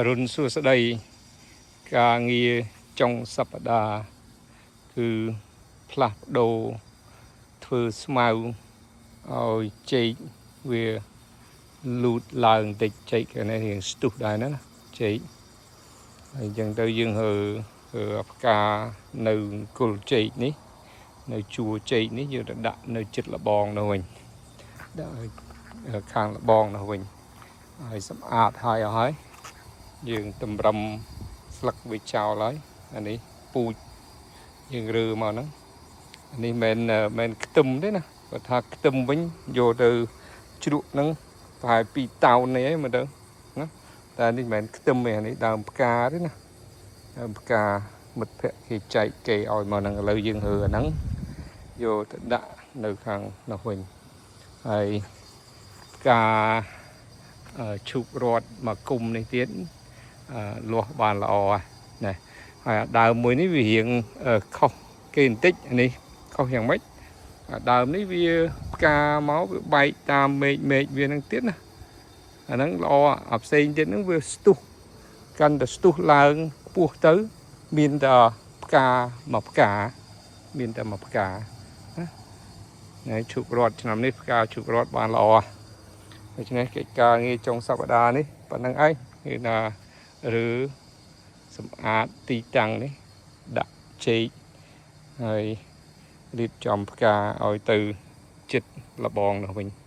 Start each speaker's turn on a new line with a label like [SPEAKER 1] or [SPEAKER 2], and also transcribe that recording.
[SPEAKER 1] រុនសួស្តីការងារចុងសប្តាហ៍គឺផ្លាស់ប្ដូរធ្វើស្មៅឲ្យចេកវាលូតឡើងបន្តិចចេកកានេះរៀងស្ទុះដែរណាចេកហើយអញ្ចឹងទៅយើងហើរើផ្កានៅគល់ចេកនេះនៅជួរចេកនេះយើងទៅដាក់នៅចិត្តលបងនោះវិញដាក់ឲ្យខាងលបងនោះវិញហើយសម្អាតហើយអស់ហើយ យើងតម្រឹមស្លឹកវាចោលហើយអានេះពូជយើងរើមកហ្នឹងអានេះមិនមែនខ្ទឹមទេណាបើថាខ្ទឹមវិញយកទៅជ្រក់ហ្នឹងប្រហែល2តោននេះឯងមើលទៅណាតែនេះមិនមែនខ្ទឹមទេអានេះដើមផ្កាទេណាដើមផ្កាមិត្តភក្តិគេចែកគេឲ្យមកហ្នឹងឥឡូវយើងរើអាហ្នឹងយកទៅដាក់នៅខាងនោះវិញហើយផ្កាឈូករត់មកគុំនេះទៀត អឺលាស់បានល្អណាហើយអាដើមមួយនេះវារៀងខុសគេបន្តិចអានេះខុសយ៉ាងម៉េចអាដើមនេះវាផ្កាមកវាបែកតាមមេឃមេឃវានឹងទៀតណាអាហ្នឹងល្អអាផ្សេងទៀតហ្នឹងវាស្ទុះកាន់តែស្ទុះឡើងខ្ពស់ទៅមានតែផ្កាមួយផ្កាមានតែមួយផ្កាណាណែឈូករត់ឆ្នាំនេះផ្កាឈូករត់បានល្អដូច្នេះកិច្ចការងារចុងសប្តាហ៍នេះប៉ុណ្្នឹងឯងគឺថា ឬសម្អាតទីតាំងនេះដាក់ចេកហើយរៀបចំផ្កាឲ្យទៅចិត្តលបងនោះវិញ។